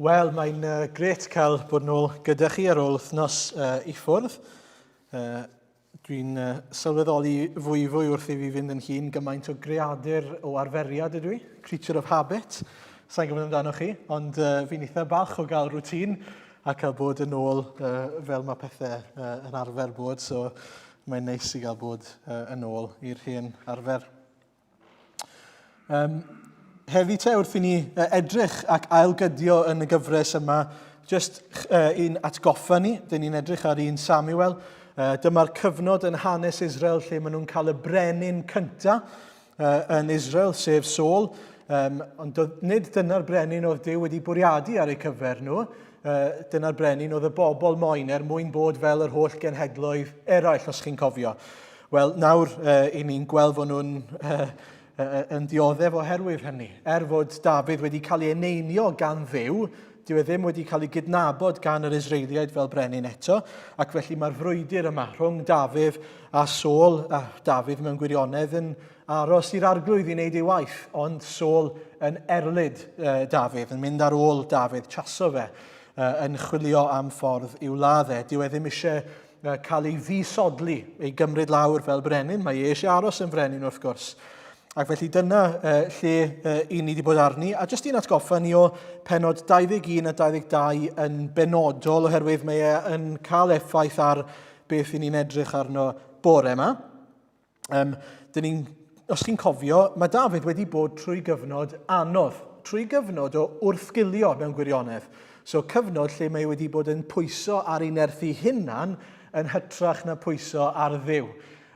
Wel, mae'n uh, gret cael bod nôl gyda chi ar ôl wythnos uh, i ffwrdd. Uh, Dwi'n uh, sylweddoli fwy fwy wrth i fi fynd yn hun gymaint o greadur o arferiad ydw i, creature of habit. Sa'n gwybod amdano chi, ond uh, fi'n eitha balch o gael rwtîn a cael bod yn ôl uh, fel mae pethau uh, yn arfer bod, so mae'n neis i gael bod uh, yn ôl i'r hen arfer. Um, heddi te, wrth i ni edrych ac ailgydio yn y gyfres yma, just uh, un atgoffa ni, dyn ni'n edrych ar un Samuel. Uh, dyma'r cyfnod yn hanes Israel lle maen nhw'n cael y brenin cynta uh, yn Israel, sef Saul. Um, ond nid dyna'r brenin oedd Duw wedi bwriadu ar eu cyfer nhw. Uh, dyna'r brenin oedd y bobl moyn er mwyn bod fel yr holl genhedloedd eraill, os chi'n cofio. Wel, nawr uh, i ni'n gweld fod nhw'n uh, uh, yn dioddef oherwydd hynny. Er fod Dafydd wedi cael ei eneinio gan Dduw, dyw e ddim wedi cael ei gydnabod gan yr Israeliaid fel brenin eto, ac felly mae'r frwydr yma rhwng Dafydd a Saul, a Dafydd mewn gwirionedd yn aros i'r arglwydd i wneud ei waith, ond Saul yn erlid uh, Dafydd, yn mynd ar ôl Dafydd, chaso fe, uh, yn chwilio am ffordd i'w ladd e. Dyw e ddim eisiau cael ei ddisodli, ei gymryd lawr fel brenin. Mae e eisiau aros yn frenin wrth gwrs. Ac felly dyna uh, lle uh, i ni wedi bod arni. A jyst i'n atgoffa ni o penod 21 a 22 yn benodol oherwydd mae e yn cael effaith ar beth i ni'n edrych arno bore yma. Um, dyn ni'n, os chi'n cofio, mae Dafydd wedi bod trwy gyfnod anodd, trwy gyfnod o wrthgilio mewn gwirionedd. So cyfnod lle mae wedi bod yn pwyso ar ei nerth ei hunan yn hytrach na pwyso ar Dduw.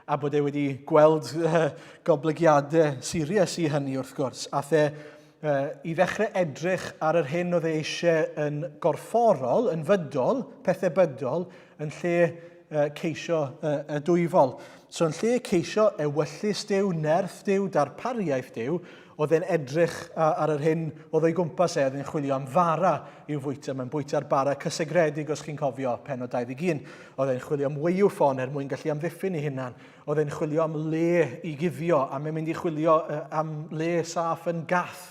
A bod e wedi gweld uh, goblygiadau serious i hynny wrth gwrs. Ath e uh, i ddechrau edrych ar yr hyn oedd e eisiau yn gorfforol, yn fydol, pethau bydol, yn lle uh, ceisio uh, y dwyfol. So yn lle ceisio ewyllys Duw, nerth Duw, darpariaeth Duw, oedd e'n edrych ar yr hyn oedd o'i gwmpas e, oedd e'n chwilio am fara i'w fwyta. Mae'n bwyta'r bara cysegredig, os chi'n cofio, penod 21. Oedd e'n chwilio am waywffon er mwyn gallu amddiffyn ei hunan. Oedd e'n chwilio am le i guddio, a mae'n mynd i chwilio am le saff yn Gath,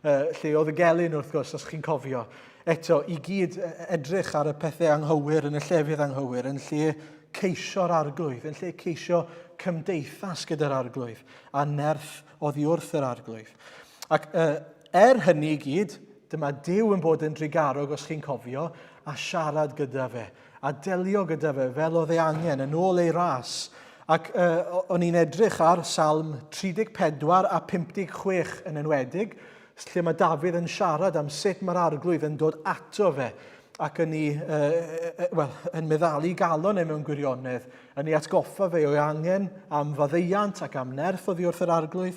lle oedd y gelyn, wrth gwrs, os chi'n cofio. Eto, i gyd edrych ar y pethau anghywir yn y llefydd anghywir, yn lle ceisio'r arglwydd, yn lle ceisio cymdeithas gyda'r arglwydd a nerth oddi wrth yr arglwydd. Ac uh, er hynny i gyd, dyma Duw yn bod yn drugarog, os chi'n cofio, a siarad gyda fe, a delio gyda fe fel oedd ei angen, yn ôl ei ras. Ac uh, o'n i'n edrych ar Salm 34 a 56 yn enwedig, lle mae Dafydd yn siarad am sut mae'r arglwydd yn dod ato fe ac yn ei, uh, well, yn meddalu galon e mewn gwirionedd, yn ei atgoffa fe o'i angen am faddeuant ac am nerth oddi wrth yr arglwydd,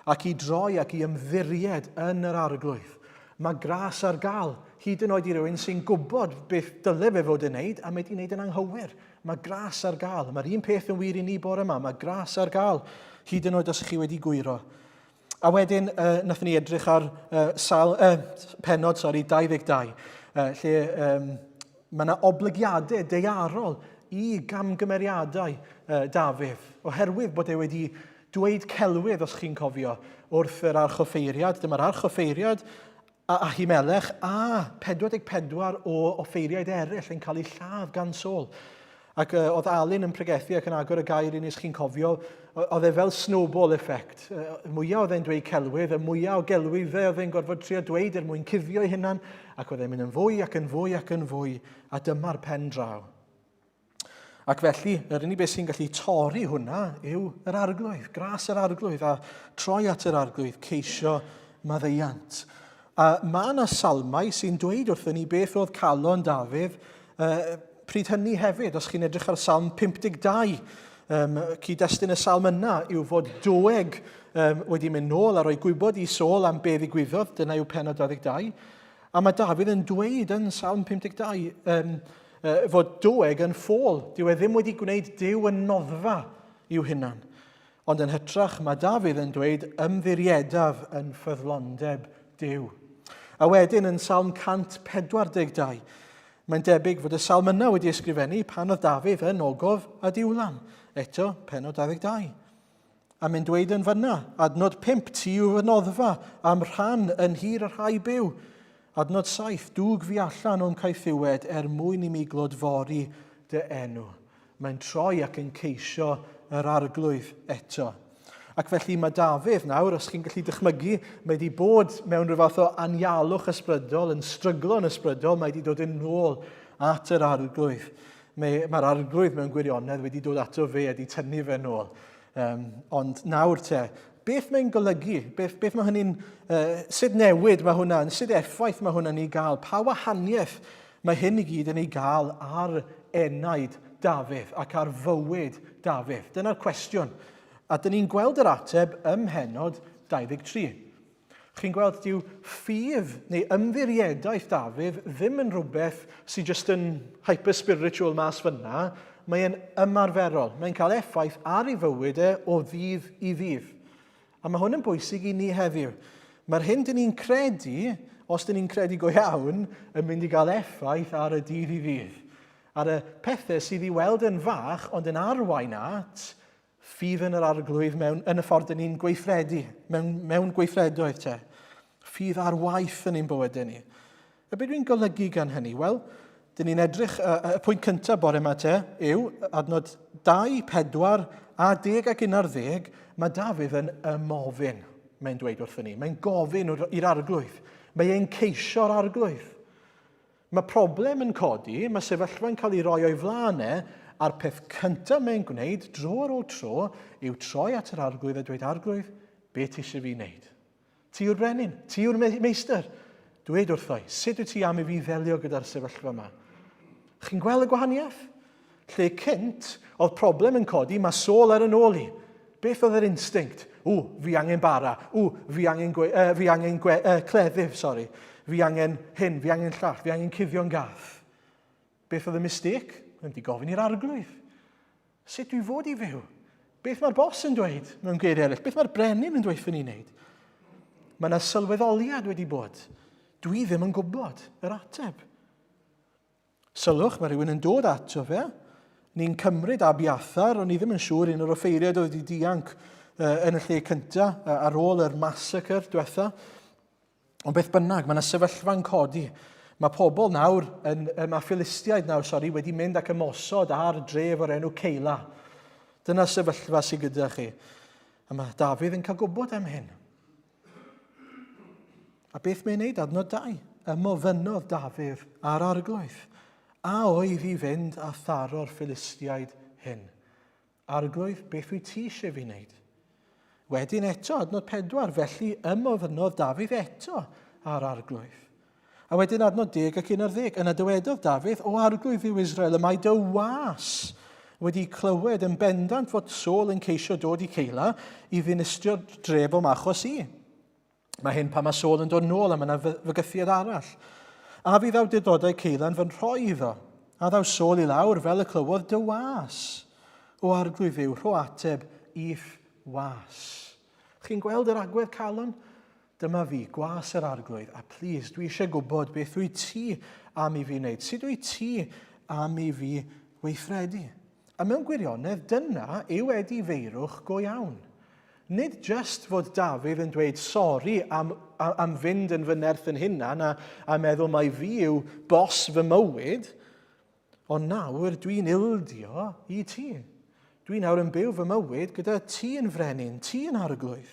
ac i droi ac i ymddiried yn yr arglwydd. Mae gras ar gael, hyd yn oed i rywun sy'n gwybod beth dyle fe fod yn wneud, a mae wedi wneud yn anghywir. Mae gras ar gael. Mae'r un peth yn wir i ni bore yma. Mae gras ar gael, hyd yn oed os chi wedi gwyro. A wedyn, uh, nathon ni edrych ar uh, sal, uh, penod sorry, 22, uh, lle um, mae yna oblygiadau deiarol i gamgymeriadau uh, Dafydd, oherwydd bod e wedi dweud celwydd, os chi'n cofio, wrth yr archoffeiriad. Dyma'r archoffeiriad a Ahimelech a 44 o offeiriaid eraill yn cael eu lladd gan Saul. Ac uh, oedd Alun yn pregethu ac yn agor y gair i ni, chi'n cofio, oedd e fel snowball effect. Uh, y mwyaf oedd e'n dweud celwydd, y mwyaf o gelwyddau oedd e'n gorfod trio dweud er mwyn cuddio ei hunan, ac oedd e'n mynd yn fwy ac yn fwy ac yn fwy, a dyma'r pen draw. Ac felly, yr unig beth sy'n gallu torri hwnna yw yr arglwydd, gras yr arglwydd, a troi at yr arglwydd, ceisio maddeuant. A mae yna salmau sy'n dweud wrthyn ni beth oedd calon Dafydd uh, pryd hynny hefyd. Os chi'n edrych ar Salm 52, um, cyd-destun y salm yna yw fod Doeg um, wedi mynd nôl a rhoi gwybod i Saul am be ddigwyddodd, dyna yw penod 22. A mae Dafydd yn dweud yn Salm 52 um, uh, fod Doeg yn ffôl. Dyw e ddim wedi gwneud Duw yn noddfa i'w hunan. Ond yn hytrach, mae Dafydd yn dweud ymddiriedaf yn ffyddlondeb Duw. A wedyn yn Salm 142, mae'n debyg fod y salm yna wedi ysgrifennu pan oedd Dafydd yn ogof a diwlan. Eto, penod 22. A mae'n dweud yn fyna, adnod 5, ti yw fy noddfa am rhan yn nhir y rhai byw. Adnod 7, Dwg fi allan o'm caethiwed er mwyn i mi glodfori dy enw. Mae'n troi ac yn ceisio yr arglwydd eto. Ac felly mae Dafydd nawr, os chi'n gallu dychmygu, mae wedi bod mewn rhyw fath o anialwch ysbrydol, yn stryglo'n ysbrydol, mae wedi dod yn ôl at yr arglwydd. Mae'r mae arglwydd mewn gwirionedd wedi dod ato fe a wedi tynnu fe nôl. Um, ond nawr te, beth mae'n golygu? Beth, beth mae hynny'n... Uh, sut newid mae hwnna? Sut effaith mae hwnna'n ei gael? Pa wahaniaeth mae hyn i gyd yn ei gael ar enaid Dafydd ac ar fywyd Dafydd? Dyna'r cwestiwn. A dyn ni'n gweld yr ateb ym mhenod 23. Chi'n gweld, dyw ffydd neu ymddiriedaeth Dafydd ddim yn rhywbeth sydd jyst yn hyper-spiritual mas fyna, mae'n ymarferol. Mae'n cael effaith ar ei fywyd e o ddydd i ddydd. A mae hwn yn bwysig i ni heddiw. Mae'r hyn dyn ni'n credu, os dyn ni'n credu go iawn, yn mynd i gael effaith ar y dydd i ddydd. Ar y pethau sydd i weld yn fach, ond yn arwain at Ffydd yn yr Arglwydd mewn, yn y ffordd dyn ni'n gweithredu, mewn, mewn gweithredoedd te. Ffydd ar waith yn ein bywydau ni. A beth dwi'n golygu gan hynny? Wel, dyn ni'n edrych, y, y pwynt cyntaf bore yma te yw adnod 2, 4 a 10 ac 11, mae Dafydd yn ymofyn, mae'n dweud wrthyn ni. Mae'n gofyn i'r arglwydd. Mae e'n ceisio'r arglwydd. Mae problem yn codi, mae sefyllfa'n cael ei roi o'i flaen e, a'r peth cyntaf mae'n gwneud dro ar ôl tro yw troi at yr arglwydd a dweud, Arglwydd, be ti eisiau fi wneud? Ti yw'r brenin, ti yw'r meistr. Dweud wrtho i, sut wyt ti am i fi ddelio gyda'r sefyllfa yma? Chi'n gweld y gwahaniaeth? Lle cynt, oedd problem yn codi, mae Saul ar yn ôl i. Beth oedd yr instinct? Ww, fi angen bara. Ww, fi angen, gwe, uh, fi angen gwe, uh, cleddyf, sori. Fi angen hyn, fi angen llall, fi angen cuddio'n gath. Beth oedd y mistake? Mae'n wedi gofyn i'r arglwydd. Sut dwi fod i fyw? Beth mae'r bos yn dweud mewn geiriau eraill? Beth mae'r brenin yn dweud fy ni'n wneud? Mae yna sylweddoliad wedi bod. Dwi ddim yn gwybod yr ateb. Sylwch, mae rhywun yn dod ato fe. Ni'n cymryd Abiathar, o'n i ddim yn siŵr un o'r offeiriaid oedd wedi dianc yn y lle cyntaf ar ôl yr massacre diwetha. Ond beth bynnag, mae yna sefyllfa'n codi. Mae pobl nawr, yn, mae Philistiaid nawr, sori, wedi mynd ac ymosod ar dref o'r enw Ceila. Dyna sefyllfa sydd gyda chi. A mae Dafydd yn cael gwybod am hyn. A beth mae'n neud? Adnod 2. Ymofynnodd Dafydd ar arglwydd. A oedd i fynd a tharo'r Philistiaid hyn? Arglwydd, beth wyt ti eisiau fi wneud? Wedyn eto, adnod 4, felly ymofynnodd Dafydd eto ar arglwydd. A wedyn adnod 10 ac 11, yna dywedodd Dafydd, O arglwydd yw Israel, y mae dy was wedi clywed yn bendant fod Saul yn ceisio dod i Ceila i ddinistrio'r dref o'm achos i. Mae hyn pan mae Saul yn dod nôl a mae yna fygythiad arall. A fydd awdurdodau Ceila'n fy nrhoi iddo? A ddaw Saul i lawr fel y clywodd dy was? O arglwydd yw, rho ateb i'th was. Chi'n gweld yr agwedd calon? Dyma fi, gwas yr Arglwydd, a plîs, dwi eisiau gwybod beth wyt ti am i fi wneud. Sut wyt ti am i fi weithredu? A mewn gwirionedd, dyna yw edifeirwch go iawn. Nid jyst fod Dafydd yn dweud sori am, am fynd yn fy nerth yn hunan a, a meddwl mai fi yw bos fy mywyd, ond nawr dwi'n ildio i ti. Dwi nawr yn byw fy mywyd gyda ti yn frenin, ti yn arglwydd.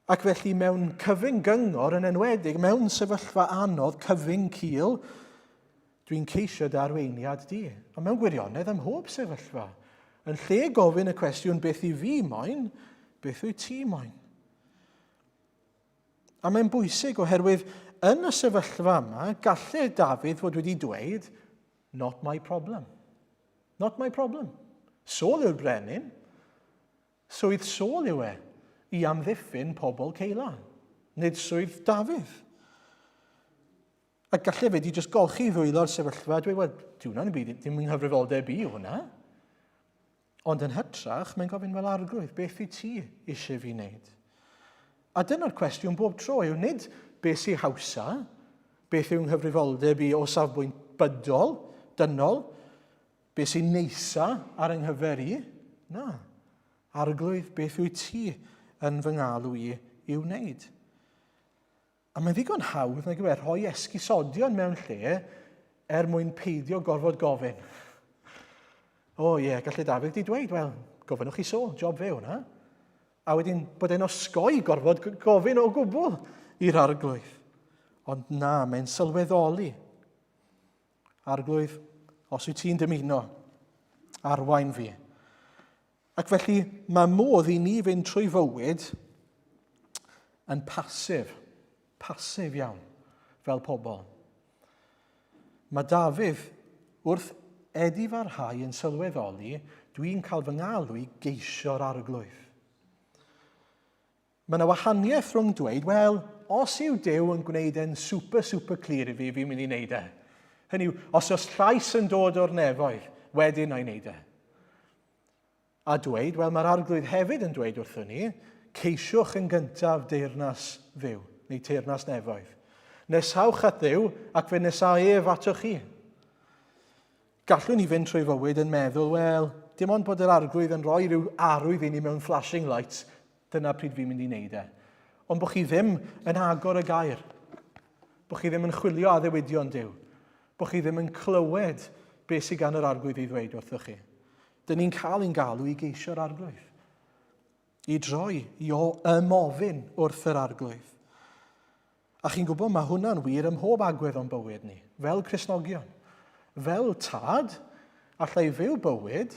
Ac felly mewn cyfyng gyngor yn enwedig, mewn sefyllfa anodd, cyfyng cul, dwi'n ceisio dy arweiniad di. A mewn gwirionedd, ym mhob sefyllfa, yn lle gofyn y cwestiwn beth i fi moyn, beth wyt ti moyn? A mae'n bwysig oherwydd yn y sefyllfa yma, gallai Dafydd fod wedi dweud, not my problem. Not my problem. Saul yw'r brenin. Swydd Saul yw e i amddiffyn pobl Ceila, nid swydd Dafydd. A gallai fe di jyst golchi ddwylo'r sefyllfa a dweud, wel, di hwnna'n byd, dim yng nghyfrifoldeb i yw hwnna. Ond yn hytrach, mae'n gofyn, fel arglwydd, beth i ti eisiau fi wneud? A dyna'r cwestiwn bob tro yw nid beth sy'n hawsa, beth yw nghyfrifoldeb i o safbwynt bydol, dynol, Be sy'n neisa ar yng nghyfer i? Na. Arglwydd, beth wyt ti yn fy ngalw i i'w wneud? A mae'n ddigon hawdd, nag yw e, rhoi esgusodion mewn lle er mwyn peidio gorfod gofyn. O ie, yeah, gallai Dafydd di dweud, wel, gofynnwch i Saul, job fe hwnna. A wedyn bod e'n osgoi gorfod gofyn o gwbl i'r arglwydd. Ond na, mae'n sylweddoli. Arglwydd, os wyt ti'n dymuno, arwain fi. Ac felly mae modd i ni fynd trwy fywyd yn pasif, pasif iawn, fel pobl. Mae Dafydd wrth edifarhau yn sylweddoli, dwi'n cael fy ngalw i geisio'r arglwydd. Mae yna wahaniaeth rhwng dweud, wel, os yw Duw yn gwneud e'n super, super clir i fi, fi'n mynd i wneud e. Hynny yw, os oes llais yn dod o'r nefoedd, wedyn na i wneud e. A dweud, wel, mae'r arglwydd hefyd yn dweud wrthyn ni, ceisiwch yn gyntaf deyrnas Dduw, neu teyrnas nefoedd. Nesawch at Dduw ac fe nesau ef atoch chi. Gallwn ni fynd trwy fywyd yn meddwl, wel, dim ond bod yr arglwydd yn rhoi rhyw arwydd i ni mewn flashing lights, dyna pryd fi'n mynd i wneud e. Ond bod chi ddim yn agor y gair, bod chi ddim yn chwilio addewidion Duw, bod chi ddim yn clywed beth sydd gan yr arglwydd i ddweud wrthoch chi. Dyn ni'n cael ein galw i geisio'r arglwydd. I droi, i ymofyn wrth yr arglwydd. A chi'n gwybod, mae hwnna'n wir ym mhob agwedd o'n bywyd ni, fel Cristnogion. Fel tad, allai fyw bywyd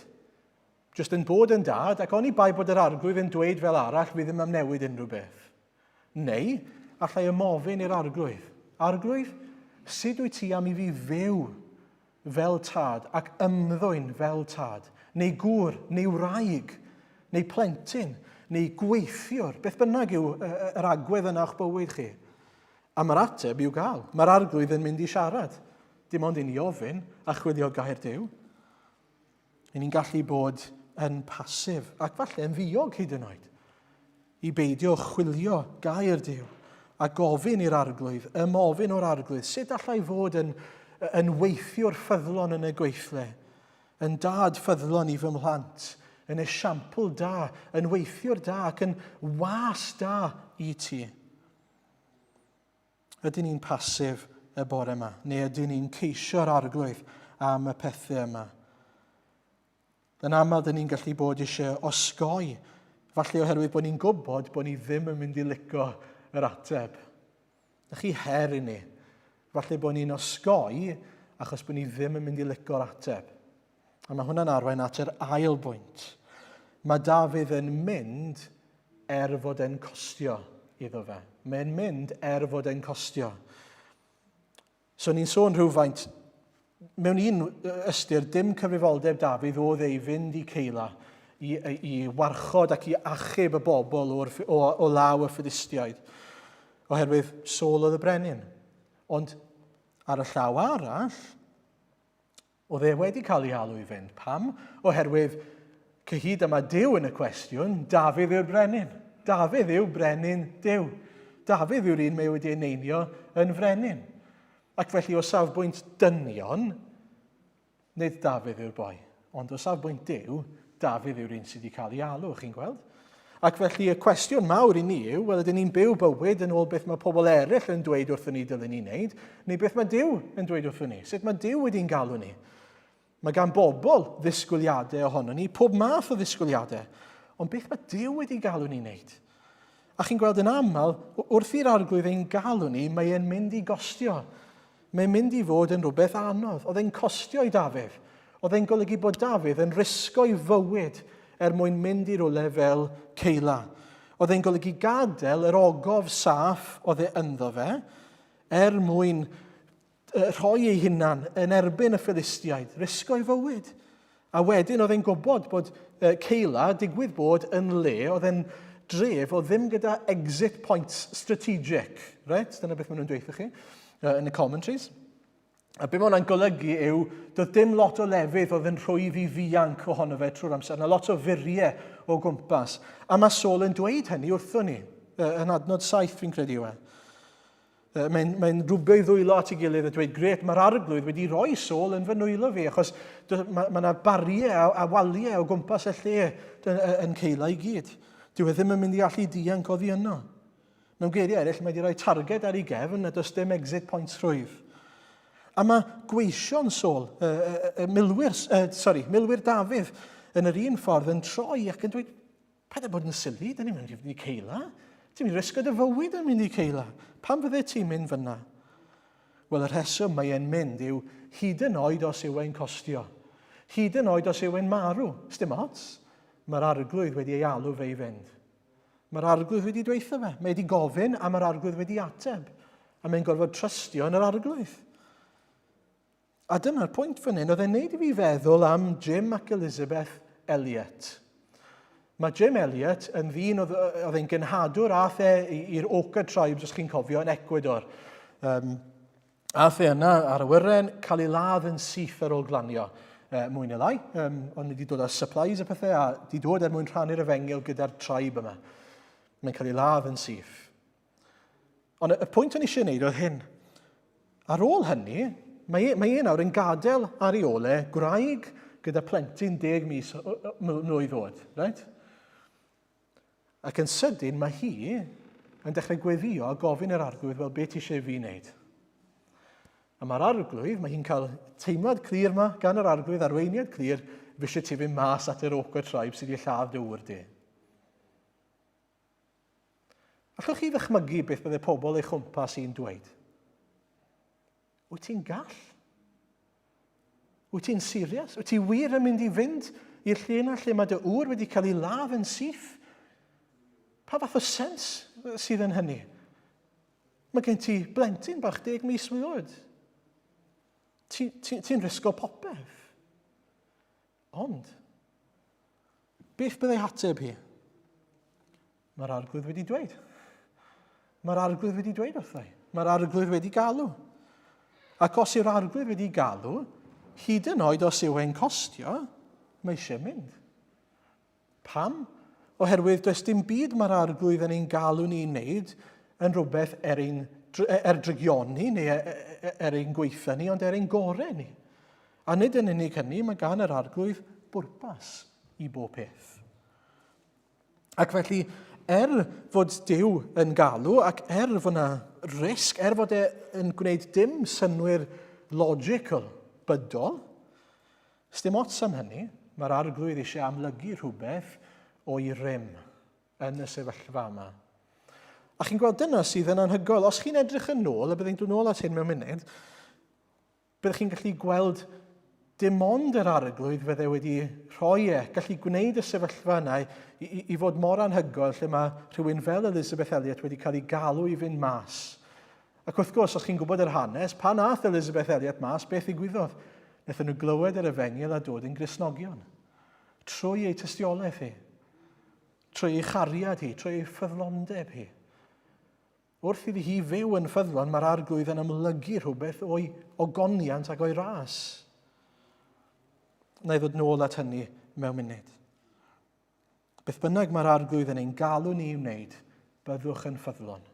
jyst yn bod yn dad, ac oni bai bod yr arglwydd yn dweud fel arall, fi ddim am newid unrhyw beth. Neu, allai ymofyn i'r arglwydd. Arglwydd, sut wyt ti am i fi fyw fel tad ac ymddwyn fel tad, neu gŵr, neu wraig, neu plentyn, neu gweithiwr, beth bynnag yw yr agwedd yna o'ch bywyd chi. A mae'r ateb i'w gael. Mae'r arglwydd yn mynd i siarad. Dim ond i ni ofyn a chwilio gair Duw. I ni'n gallu bod yn pasif ac falle yn ddiog hyd yn oed i beidio chwilio gair Duw a gofyn i'r arglwydd, ymofyn o'r arglwydd, sut allai fod yn, yn weithiwr ffyddlon yn y gweithle, yn dad ffyddlon i fy mhlant, yn esiampl da, yn weithiwr da ac yn was da i ti. Ydyn ni'n pasif y bore yma? Neu ydyn ni'n ceisio'r arglwydd am y pethau yma? Yn aml, dyn ni'n gallu bod eisiau osgoi, falle oherwydd bod ni'n gwybod bod ni ddim yn mynd i lico yr ateb. Na chi her i ni. Falle bod ni'n osgoi achos bod ni ddim yn mynd i lico'r ateb. A mae hwnna'n arwain at yr ail bwynt. Mae Dafydd yn mynd er fod e'n costio iddo fe. Mae'n mynd er fod e'n costio. So ni'n sôn rhywfaint, mewn un ystyr, dim cyfrifoldeb Dafydd oedd ei fynd i Ceila i, i warchod ac i achub y bobl o'r, o, o law y Philistiaid, oherwydd Saul oedd y brenin. Ond ar y llaw arall, Oedd e wedi cael ei alw i fynd. Pam? Oherwydd cyhyd yma Duw yn y cwestiwn, Dafydd yw'r brenin. Dafydd yw brenin Duw. Dafydd yw'r un mae wedi ei neinio yn frenin. Ac felly o safbwynt dynion, nid Dafydd yw'r boi. Ond o safbwynt Duw, Dafydd yw'r un sydd wedi cael ei alw, chi'n gweld? Ac felly y cwestiwn mawr i ni yw, wel ydyn ni'n byw bywyd yn ôl beth mae pobl eraill yn dweud wrthyn ni dylen ni wneud, neu beth mae Duw yn dweud wrthyn ni? Sut mae Duw wedi'n galw ni? Mae gan bobl ddisgwyliadau ohono ni, pob math o ddisgwyliadau. Ond beth mae Duw wedi galw ni wneud? A chi'n gweld yn aml, wrth i'r arglwydd ein galw ni, mae e'n mynd i gostio. Mae'n mynd i fod yn rhywbeth anodd. Oedd e'n costio i Dafydd. Oedd e'n golygu bod Dafydd yn risgo'i fywyd er mwyn mynd i rywle fel Ceila. Oedd e'n golygu gadael yr ogof saff oedd e ynddo fe er mwyn rhoi ei hunan yn erbyn y Philistiaid, risgo'i fywyd. A wedyn oedd e'n gwybod bod Ceila, digwydd bod yn le, oedd e'n dref oedd ddim gyda exit points strategic. Right? Dyna beth maen nhw'n dweud chi yn y commentaries. A be mae hwnna'n golygu yw, doedd dim lot o lefydd oedd yn rhwydd i ddianc ohono fe trwy'r amser. Na lot o furiau o gwmpas. A mae Saul yn dweud hynny wrthon ni, yn adnod 7 fi'n credu yw e. Mae'n mae rwbio ei ddwylo at ei gilydd a dweud, gret, mae'r arglwydd wedi rhoi Saul yn fy nwylo fi, achos mae yna bariau a, a waliau o gwmpas y lle yn, yn Ceila i gyd. Dyw e ddim yn mynd i allu dianc oddi yno. Mewn geiriau eraill, mae wedi rhoi targed ar ei gefn a does dim exit points rhwydd. A mae gweision Saul, milwyr, sorry, milwyr Dafydd, yn yr un ffordd yn troi ac yn dweud, paid â bod yn sili, dyn ni'n mynd i Ceila. Ti'n mynd i risgo dy fywyd yn mynd i Ceila. Pam fydde ti'n mynd fyna? Wel, y rheswm mae e'n mynd yw hyd yn oed os yw e'n costio. Hyd yn oed os yw e'n marw. Sdim ots. Mae'r arglwydd wedi ei alw fe i fynd. Mae'r arglwydd wedi dweutho fe. Mae wedi gofyn a mae'r arglwydd wedi ateb. A mae'n gorfod trystio yn yr arglwydd. A dyna'r pwynt fan hyn, oedd e'n neud i fi feddwl am Jim ac Elizabeth Elliot. Mae Jim Elliot yn ddyn oedd, oedd e'n gynhadwr ath e i'r Oka Tribes, os chi'n cofio, yn Ecuador. Um, ath e yna ar awyren, cael ei ladd yn syth ar ôl glanio, mwy neu lai. Um, ond wedi dod â supplies a pethau, a wedi dod er mwyn rhannu'r efengyl gyda'r tribe yma. Mae'n cael ei ladd yn syth. Ond y pwynt o'n eisiau gwneud oedd hyn. Ar ôl hynny, mae e, mae e nawr yn gadael ar ei ôl e gwraig gyda plentyn deg mis mlwydd oed. Right? Ac yn sydyn mae hi yn dechrau gweddio a gofyn i'r arglwydd, wel, beth ti eisiau fi wneud? A mae'r arglwydd, mae hi'n cael teimlad clir yma gan yr arglwydd, arweiniad clir, fi eisiau ti fynd mas at yr Oka tribe sydd wedi lladd dy ŵr di. Allwch chi ddychmygu beth bydde pobl ei chwmpas hi'n dweud? Wyt ti'n gall? Wyt ti'n serious? Wyt ti wir yn mynd i fynd i'r lle yna lle mae dy ŵr wedi cael ei ladd yn syth? Pa fath o sens sydd yn hynny? Mae gen ti blentyn bach deg mis mwy oed. Ti'n ti, ti risgo popeth. Ond, beth byddai hateb hi? Mae'r arglwydd wedi dweud. Mae'r arglwydd wedi dweud wrthai. Mae'r arglwydd wedi galw. Ac os yw'r arglwydd wedi galw, hyd yn oed os yw e'n costio, mae eisiau mynd. Pam? Oherwydd does dim byd mae'r arglwydd yn ein galw ni i wneud yn rhywbeth er ein, er drygioni neu e, e, e, er ein gweitha ni, ond er ein gorau ni. A nid yn unig hynny, mae gan yr arglwydd bwrpas i bob peth. Ac felly, er fod Duw yn galw ac er fod yna risg, er fod e yn gwneud dim synnwyr logical bydol, Sdim ots am hynny, mae'r Arglwydd eisiau amlygu rhywbeth o'i rym yn y sefyllfa yma. A chi'n gweld dyna sydd yn anhygoel. Os chi'n edrych yn ôl, a byddai'n dod nôl at hyn mewn munud, byddwch chi'n gallu gweld dim ond yr arglwydd fydde wedi rhoi e, gallu gwneud y sefyllfa yna i, i, i fod mor anhygoel lle mae rhywun fel Elizabeth Elliot wedi cael ei galw i fynd mas Ac wrth gwrs, os chi'n gwybod yr hanes, pan ath Elizabeth Elliot mas, beth ddigwyddodd? Wnaethon nhw glywed yr efengyl a dod yn Gristnogion. Trwy ei tystiolaeth hi. Trwy ei chariad hi, trwy ei ffyddlondeb hi. Wrth iddi hi fyw yn ffyddlon, mae'r arglwydd yn amlygu rhywbeth o'i ogoniant ac o'i ras. Na i ddod nôl at hynny mewn munud. Beth bynnag mae'r Arglwydd yn ein galw ni i'w wneud, byddwch yn ffyddlon.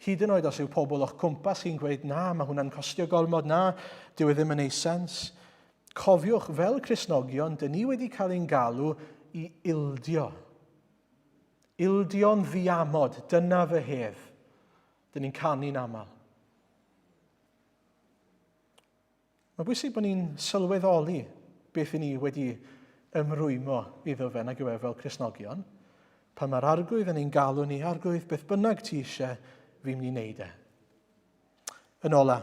Hyd yn oed os yw pobl o'ch cwmpas chi'n gweud, na, mae hwnna'n costio gormod, na, dyw e ddim yn ei sens. Cofiwch, fel Cristnogion, dyn ni wedi cael ein galw i ildio. Ildio'n ddiamod, dyna fy hedd. Dyn ni'n canu'n aml. Mae'n bwysig bod ni'n sylweddoli beth i ni wedi ymrwymo iddo fe nag yw e fel Cristnogion. Pan mae'r arglwydd yn ein galw ni, arglwydd, beth bynnag ti eisiau, fi'n mynd i wneud e. Yn ola,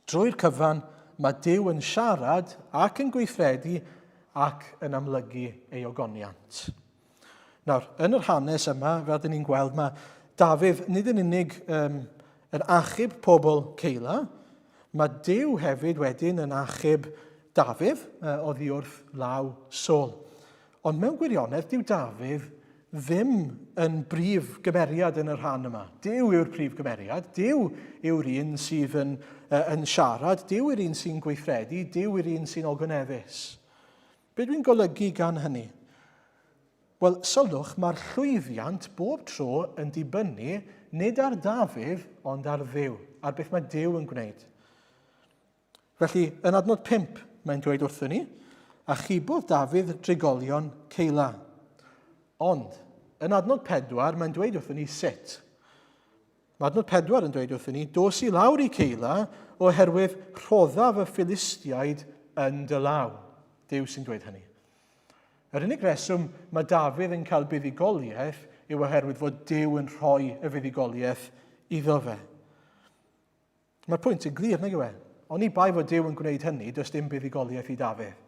drwy'r cyfan, mae Duw yn siarad ac yn gweithredu ac yn amlygu ei ogoniant. Nawr, yn yr hanes yma, fel dyn ni'n gweld, mae Dafydd nid yn unig um, yn achub pobl Ceila, mae Duw hefyd wedyn yn achub Dafydd uh, oddi wrth law Saul. Ond mewn gwirionedd, dyw Dafydd ddim yn brif gymeriad yn y rhan yma. Duw yw'r prif gymeriad, Duw yw'r un sydd yn, uh, yn siarad, Duw yw'r un sy'n gweithredu, Duw yw'r un sy'n ogoneddus. Be dwi'n golygu gan hynny? Wel, sylwch, mae'r llwyddiant bob tro yn dibynnu nid ar Dafydd, ond ar Dduw, ar beth mae Duw yn gwneud. Felly, yn adnod 5, mae'n dweud wrthyn ni, a chibodd Dafydd drigolion Ceila. Ond, yn adnod 4, mae'n dweud wrthyn ni sut. Mae adnod 4 yn dweud wrthyn ni, dos i lawr i Ceila oherwydd rhoddaf y Philistiaid yn dy law. Duw sy'n dweud hynny. Yr unig reswm mae Dafydd yn cael buddugoliaeth yw oherwydd fod Duw yn rhoi y fuddugoliaeth iddo fe. Mae'r pwynt yn glir, nag yw e? Oni bai fod Duw yn gwneud hynny, does dim buddugoliaeth i Dafydd.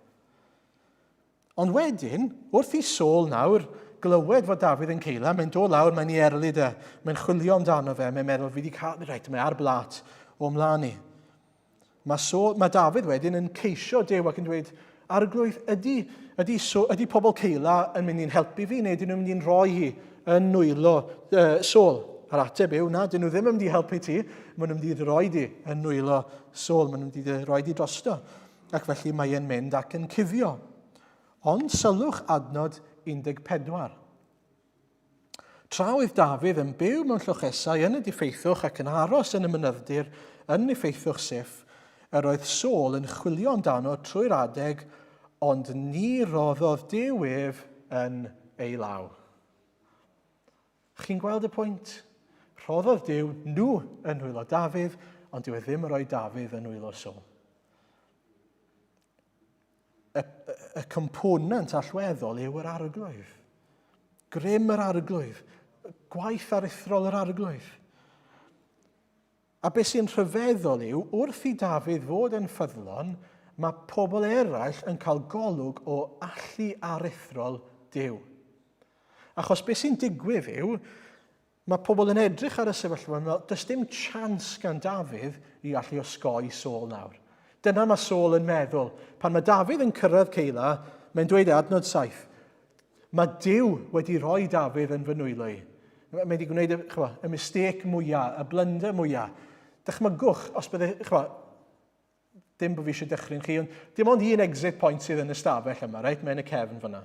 Ond wedyn, wrth i Saul nawr glywed fod Dafydd yn Ceila, mae'n dod lawr, mae'n ei erlid e, mae'n chwilio amdano fe, mae'n meddwl, fi wedi cael, reit, mae ar blat o mlaen i. Mae, Saul, mae Dafydd wedyn yn ceisio Duw ac yn dweud, Arglwydd, ydy, ydy, so, ydy pobl Ceila yn mynd i'n helpu fi neu ydyn nhw'n mynd i'n rhoi hi yn nwylo Saul? A'r ateb yw, na, dyn nhw ddim yn mynd i helpu ti, maen nhw'n mynd i roi di yn nwylo Saul, maen nhw'n mynd i roi di drosto. Ac felly mae e'n mynd ac yn cuddio. Ond sylwch adnod 14. Tra oedd Dafydd yn byw mewn llochesau yn y diffeithwch ac yn aros yn y mynydd-dir yn niffeithwch Siff, yr oedd Saul yn chwilio amdano trwy'r adeg, ond ni roddodd Duw ef yn ei law. Chi'n gweld y pwynt? Rhoddodd Duw nhw yn nwylo Dafydd, ond dyw e ddim yn rhoi Dafydd yn nwylo Saul. Y, y component allweddol yw yr arglwydd. Grym yr arglwydd. Gwaith aruthrol yr arglwydd. A beth sy'n rhyfeddol yw, wrth i Dafydd fod yn ffyddlon, mae pobl eraill yn cael golwg o allu aruthrol Duw. Achos beth sy'n digwydd yw, mae pobl yn edrych ar y sefyllfa yn meddwl, does dim chance gan Dafydd i allu osgoi Saul nawr. Dyna mae Saul yn meddwl. Pan mae Dafydd yn cyrraedd Ceila, mae'n dweud e adnod 7, mae Duw wedi rhoi Dafydd yn fy nwylo i. Mae wedi gwneud y, chwa, y mistake mwyaf, y blunder mwyaf. Dychmygwch, os bydde, chwa, Dim bod fi eisiau dychryn chi, ond dim ond un exit point sydd yn y stafell yma, reit? Mae yn y cefn fyna.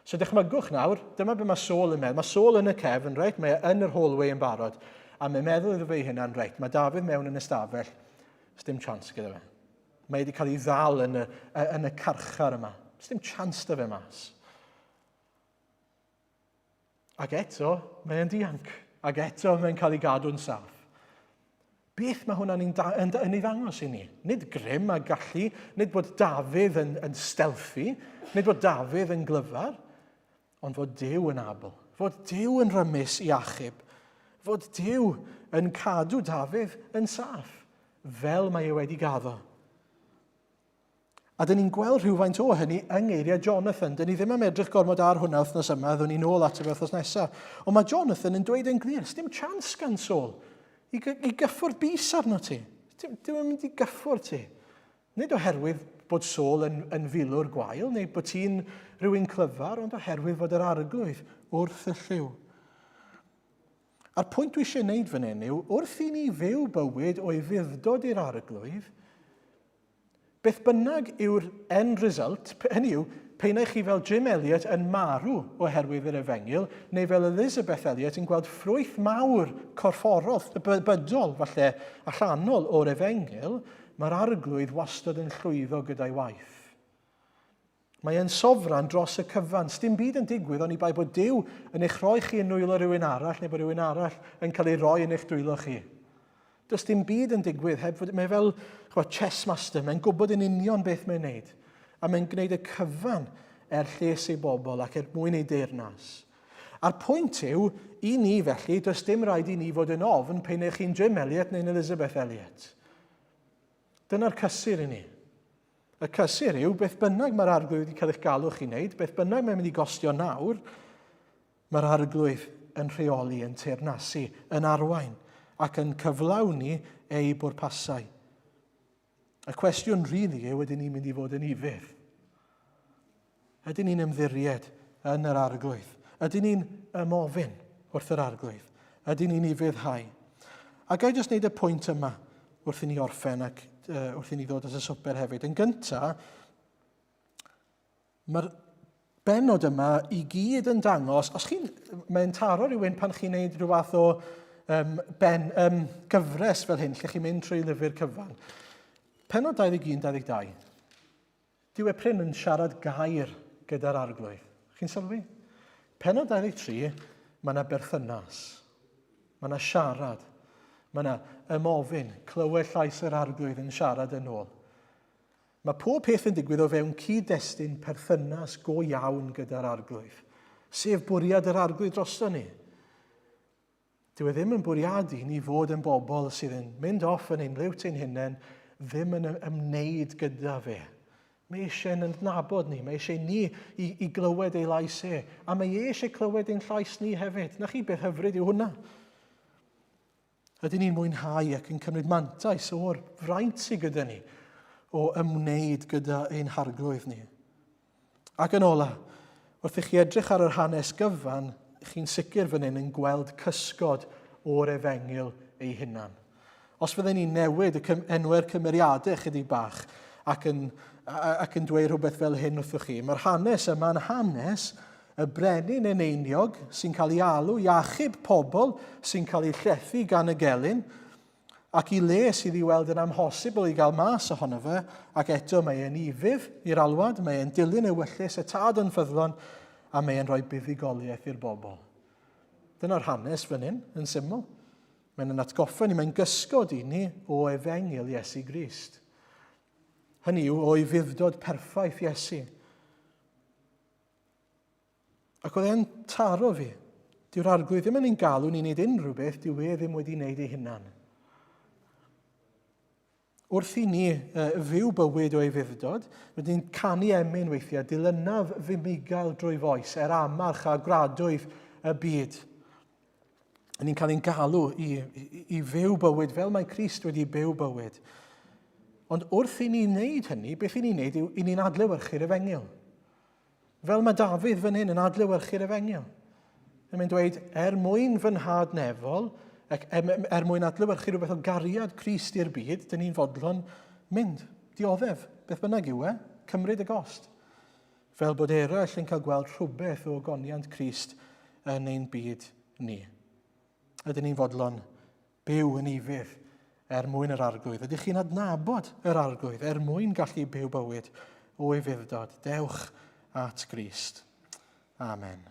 So dychmygwch nawr, dyma be mae Saul yn meddwl. Mae Saul yn y cefn, reit? Mae e yn yr hallway yn barod. A mae'n meddwl iddo fe ei hunan, reit, mae Dafydd mewn yn y stafell, dim chance gyda fe. Mae wedi cael ei ddal yn y, yn y carchar yma. Dim chance da fe mas. Ac eto, mae e'n dianc. Ac eto, mae'n cael ei gadw'n saff. Beth mae hwnna'n yn, yn, yn ei ddangos i ni? Nid grym a gallu, nid bod Dafydd yn, yn stealthy, nid bod Dafydd yn glyfar, ond fod Duw yn abl, fod Duw yn rymus i achub, fod Duw yn cadw Dafydd yn saff, fel mae e wedi gaddo. A dyn ni'n gweld rhywfaint o hynny yng ngeiriau Jonathan. Dyn ni ddim am edrych gormod ar hwnna wythnos yma, ddwn ni'n ôl ato fe wythnos nesaf. Ond mae Jonathan yn dweud yn glir, dim chance gan Saul i, i gyffwrdd bys arno ti. Dim yn mynd i gyffwrdd ti. Nid oherwydd bod Saul yn, yn filwr gwael neu bod ti'n rhywun clyfar, ond oherwydd fod yr arglwydd wrth y llyw. A'r pwynt dwi eisiau gwneud fan hyn yw, wrth i ni fyw bywyd o'i fuddod i'r arglwydd, Beth bynnag yw'r end result, hynny yw, pe nai chi fel Jim Elliot yn marw oherwydd yr efengyl, neu fel Elizabeth Elliot yn gweld ffrwyth mawr corfforol, bydol, falle, allanol o'r efengyl, mae'r arglwydd wastad yn llwyddo gyda'i waith. Mae e'n sofran dros y cyfan. Sdim byd yn digwydd oni bai bod Duw yn eich rhoi chi yn nwylo rhywun arall neu bod rhywun arall yn cael ei roi yn eich dwylo chi. Does dim byd yn digwydd heb fod... Mae fel chwa, chess master, mae'n gwybod yn union beth mae'n neud. A mae'n gwneud y cyfan er lles ei bobl ac er mwyn ei deyrnas. A'r pwynt yw, i ni felly, does dim rhaid i ni fod yn ofn pe neu chi'n Jim Elliot neu'n Elizabeth Elliot. Dyna'r cysur i ni. Y cysur yw, beth bynnag mae'r arglwydd wedi cael eich galw chi wneud, beth bynnag mae'n mynd i gostio nawr, mae'r arglwydd yn rheoli, yn teyrnasu, yn arwain ac yn cyflawni ei bwrpasau. Y cwestiwn rili yw, ydyn ni'n mynd i fod yn ufudd? Ydyn ni'n ymddiried yn yr arglwydd? Ydyn ni'n ymofyn wrth yr arglwydd? Ydyn ni'n ufuddhau? A gai jyst wneud y pwynt yma wrth i ni orffen ac uh, wrth i ni ddod at y swper hefyd. Yn gyntaf, mae'r benod yma i gyd yn dangos, os chi'n, mae'n taro rhywun pan chi'n neud rhyw fath o um, ben, um, gyfres fel hyn, lle chi'n mynd trwy lyfr cyfan. Penod 21-22. Dyw e prin yn siarad gair gyda'r arglwydd. Chi'n sylwi? Penod 23, mae yna berthynas. Mae yna siarad. Mae yna ymofyn, clywed llais yr arglwydd yn siarad yn ôl. Mae pob peth yn digwydd o fewn cyd-destun perthynas go iawn gyda'r arglwydd, sef bwriad yr arglwydd drosto ni. Dyw e ddim yn bwriadu ni fod yn bobl sydd yn mynd off yn ein liwt ein hunain, ddim yn ymwneud gyda fe. Mae eisiau yn adnabod ni, mae eisiau ni i, i glywed ei lais e, a mae e eisiau clywed ein llais ni hefyd. Na chi beth hyfryd yw hwnna? Ydyn ni'n mwynhau ac yn cymryd mantais o'r fraint sydd gyda ni o ymwneud gyda ein harglwydd ni? Ac yn ola, wrth i chi edrych ar yr hanes gyfan, chi'n sicr fan hyn yn gweld cysgod o'r efengyl ei hunan. Os fydden ni'n newid y cym enwau'r cymeriadau chydig bach ac yn, ac yn dweud rhywbeth fel hyn wrthych chi, mae'r hanes yma'n hanes y brenin eneiniog sy'n cael ei alw i achub pobl sy'n cael eu llethu gan y gelyn, ac i le sydd i weld yn amhosibl i gael mas ohono fe, ac eto mae e'n ufudd i'r alwad, mae e'n dilyn ewyllys y tad yn ffyddlon, a mae e'n rhoi buddugoliaeth i'r bobl. Dyna'r hanes fan hyn, yn syml. Mae'n yn atgoffa ni, mae'n gysgod i ni o efengyl Iesu Grist. Hynny yw, o'i fuddod perffaith Iesu. Ac oedd e'n taro fi. Dyw'r arglwydd ddim yn ein galw ni'n neud unrhyw beth, dyw e ddim wedi wneud ei hunan. Wrth i ni fyw bywyd o ufudd-dod, rydyn ni'n canu emyn weithiau, dilynaf fy mugail drwy foes, er amarch a gwradwydd y byd. Ni'n cael ein galw i, i, i fyw bywyd fel mae Crist wedi byw bywyd. Ond wrth i ni wneud hynny, beth i ni'n wneud yw i ni'n adlewyrchu'r efengyl. Fel mae Dafydd fan hyn yn adlewyrchu'r efengyl. Mae'n dweud, er mwyn fy nhad nefol, ac er, er mwyn adlewyrchu rhywbeth o gariad Crist i'r byd, dyn ni'n fodlon mynd, dioddef, beth bynnag yw e, cymryd y gost. Fel bod eraill yn cael gweld rhywbeth o goniant Crist yn ein byd ni. Ydyn ni'n fodlon byw yn ufudd er mwyn yr arglwydd? Ydych chi'n adnabod yr arglwydd er mwyn gallu byw bywyd o ufudd-dod? Dewch at Grist. Amen.